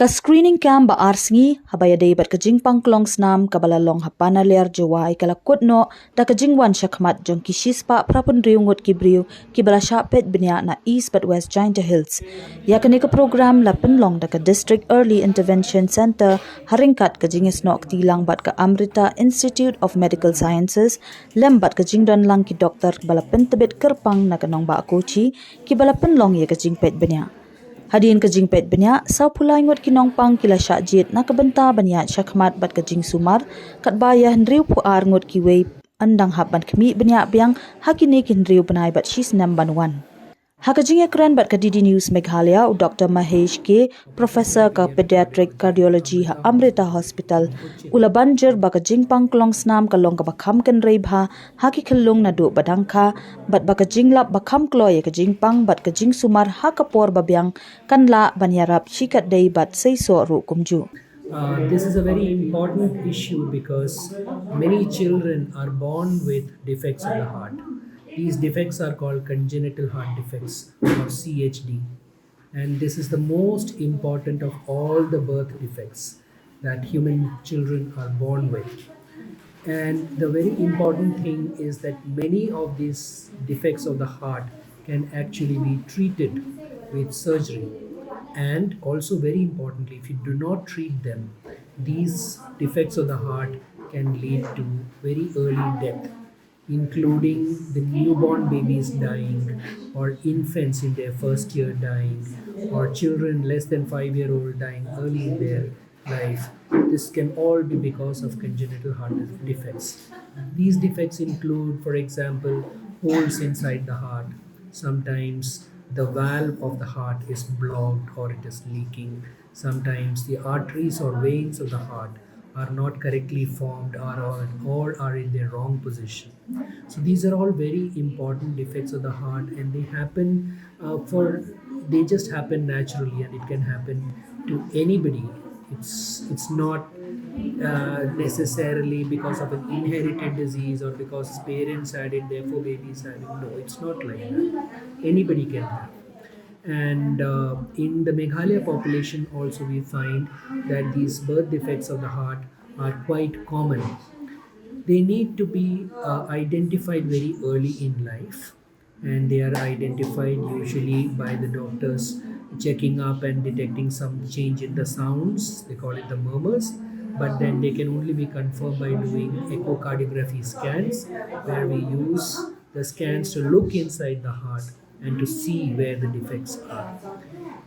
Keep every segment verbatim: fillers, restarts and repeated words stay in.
Ka screening camp ba ar sngi haba ïadei bad ka jingpang klong snam kaba la long ha Panaliar Jowai ka la kut noh da ka jingwan shakhmat jong ki shispah phraphew hynriew ngut ki briew kiba la shah peit bniah na East bad West Jaintia Hills. Ïa kane ka program la pynlong da ka District Early Intervention Centre ha ryngkat ka jingïasnoh kti lang bad ka Amrita Institute of Medical Sciences lem bad ka jingdon lang ki doktor ba la pyntbit kyrpang na ka nongbah Kochi kiba la pynlong ïa ka jingpeit bniah. Hadien ka jingpeit bniah, sawphew lai ngut ki nongpang ki la shah jied na ka bynta ban ïaid shakhmat bad ka jingsumar, katba ïa hynriewphew ar ngut kiwei yn dang hap ban khmih bniah biang ha kine ki hynriew bnai bad shisnem ban wan. Ha ka jingïakren bad ka D D News Meghalaya, u Doctor Mahesh K, Professor ka Pediatric Cardiology ha Amrita Hospital, u la ban jur ba ka jingpang klong snam ka long kaba kham kynrei bha ha ki khyllung naduh ba dang kha, bad ba ka jinglap ba kham kloi ïa ka jingpang bad ka jingsumar ha ka por ba biang kan lah ban ïarap shikatdei bad seisoh ruh kumjuh. Uh, this is a very important issue because many children are born with defects of the heart. These defects are called congenital heart defects or C H D. And this is the most important of all the birth defects that human children are born with. And the very important thing is that many of these defects of the heart can actually be treated with surgery. And also, very importantly, if you do not treat them, these defects of the heart can lead to very early death, including the newborn babies dying, or infants in their first year dying, or children less than five year old dying early in their life. This can all be because of congenital heart defects. These defects include, for example, holes inside the heart. Sometimes the valve of the heart is blocked or it is leaking. Sometimes the arteries or veins of the heart are not correctly formed or, or, or are in their wrong position. So these are all very important defects of the heart, and they happen uh, for they just happen naturally, and it can happen to anybody. It's it's not uh, necessarily because of an inherited disease or because parents had it, therefore babies have it. No, it's not like that. Anybody can have. And uh, in the Meghalaya population, also we find that these birth defects of the heart are quite common. They need to be uh, identified very early in life, and they are identified usually by the doctors checking up and detecting some change in the sounds. They call it the murmurs, but then they can only be confirmed by doing echocardiography scans, where we use the scans to look inside the heart and to see where the defects are.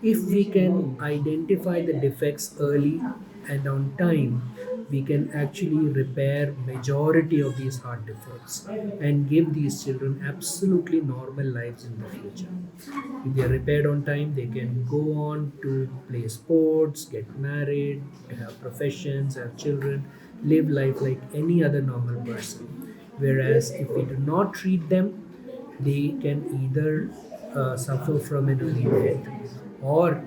If we can identify the defects early and on time, we can actually repair majority of these heart defects and give these children absolutely normal lives in the future. If they are repaired on time, they can go on to play sports, get married, have professions, have children, live life like any other normal person. Whereas if we do not treat them, they can either uh, suffer from an early death, or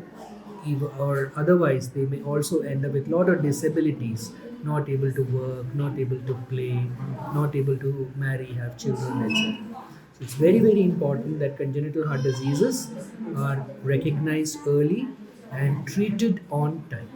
ev- or otherwise they may also end up with a lot of disabilities, not able to work, not able to play, not able to marry, have children, et cetera. So it's very, very important that congenital heart diseases are recognized early and treated on time.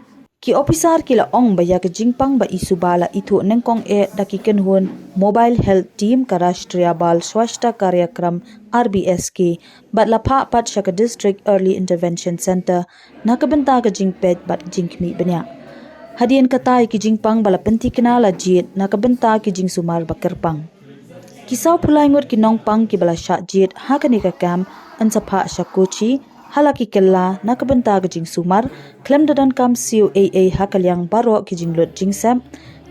Ki ophisar ki la ong ba ïa ka jingpang ba i suba la ithuh nyngkong eh da ki kynhun Mobile Health Team ka Rashtriya Bal Swachhata Karyakram, R B S K, bad la phah pat sha ka District Early Intervention Centre na ka bynta ka jingpeit bad jingkhmih bniah. Hadien kata ïa ki jingpang ba la pynthikna la jied na ka bynta ki jingsumar ba kyrpang. Ki sawphew lai ngut ki nongpang kiba la shah jied ha kane ka camp yn sa phah sha Kochi ha la ki kylla na ka bynta ka jingsumar, khlem da donkam siew ei ei ha ka liang baroh ki jinglut jingsep,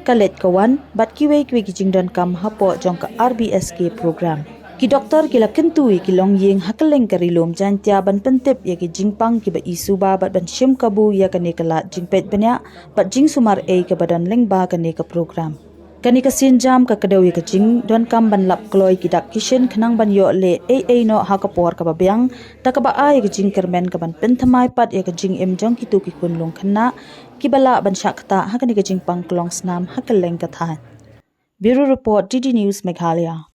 ka leit ka wan bad kiwei kiwei ki jingdonkam hapoh jong ka R B S K program. Ki doktor ki la kyntu ïa ki longïing ha kylleng ka Ri Lum Jaiñtia ban pyntip ïa ki jingpang kiba i suba bad ban shim kabu ïa kane ka lad jingpeit bniah bad jingsumar ei kaba don lyngba kane ka program. Kane ka sienjam ka kdew ïa ka jingdonkam ban lap kloi ki dak ki shin khnang ban ïoh leh ei ei noh ha ka por kaba biang, da kaba ai ïa ka jingkyrmen kaban pynthymmai pat ïa ka jingim jong kito ki khun lung khynnah kiba lah ban shah ktah ha kane ka jingpang klong snam ha kylleng ka thaiñ. Bureau Report, D D News Meghalaya.